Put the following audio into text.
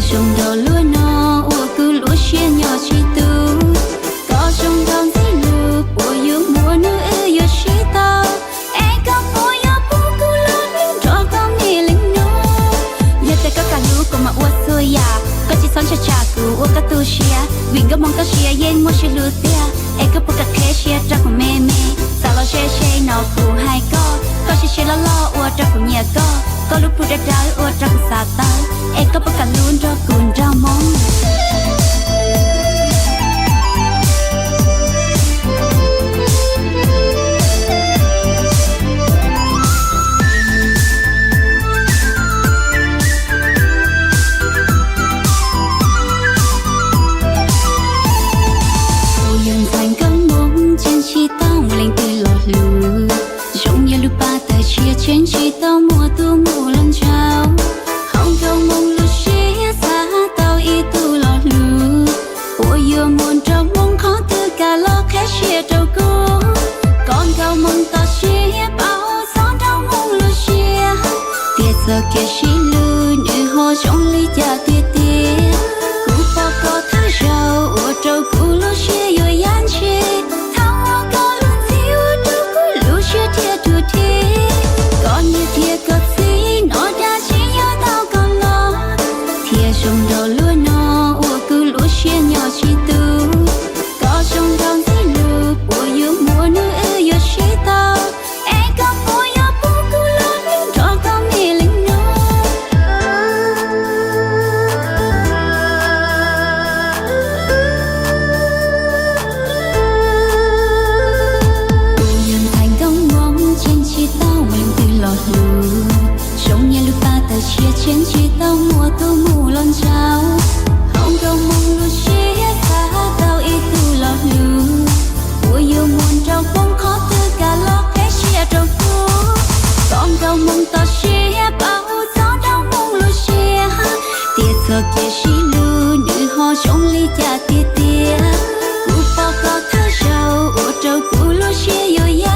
Zoo nraug luaj no uas kuv lub siab nyob tsis tu, koj zoo nraug ntxim hlub puas yuav muaj hnub wb yuav sib tau, es koj puas yuav pub kuv los hlub nrog koj me leej no. Yog tias koj kam hlub kuv mas ua txhua yam, koj tsis txhob ntshai tsam kuv ua koj tu siab, vim nkauj Hmoob koj siab yeej muaj sib hlub tiag, es koj puas kam qheb siab rau kuv me me. Xav los ze ze no kuv hais koj, koj siab siab loj loj ua rau kuv nyiam koj, koj lub plhu dawb dawb ua rau kuv xav tau, es koj puas kam hlub nrog kuv nraug Hmoob. Kuv yog ntxhais nkauj Hmoob, tsheej tsis tau muaj leej twg los hlub, zoo yog lub paj tawg tshiab, tsheej tsis tau muaj tus mus los ntsauv. Hauv nkauj Hmoob lub siab xav tau ib tug los hlub, puas yuav muaj nraug Hmoob qhov twg kam los qheb siab rau kuv. Koj nkauj Hmoob txoj sia paub txog nraug Hmoob lub siab, tias txoj kev sib hlub nws ho zoo li cas tiag tiag. Kuv pom koj thawj zaug ua rau kuv lub siab yuav yaj ntshis, thaum uas koj lub ntsej ua rau kuv lub siab thiaj ruam rhe. Koj niam thiab koj txiv hnov dab tsi yuav tau koj los, thiaj zoo nraug luaj no uas kuv lub siab nyob tsis tu. Koj zoo nraug ntxim hlub puas yuav muaj hnub wb yuav sib tau, es koj puas yuav pub kuv los hlub nrog koj me leej no. Kuv yog ntxhais nkauj Hmoob, tsheej tsis tau muaj leej twg los hlub, zoo yog lub paj tawg tshiab, tsheej tsis tau muaj tus mus los ntsauv. Hauv nkauj Hmoob lub siab xav tau ib tug los hlub, puas yuav muaj nraug Hmoob qhov twg kam los qheb siab rau kuv. Koj nkauj Hmoob txoj sia paub txog nraug Hmoob lub siab, tias txoj kev sib hlub nws ho zoo li cas tiag tiag. Kuv pom koj thawj zaug ua rau kuv lub siab yuav yaj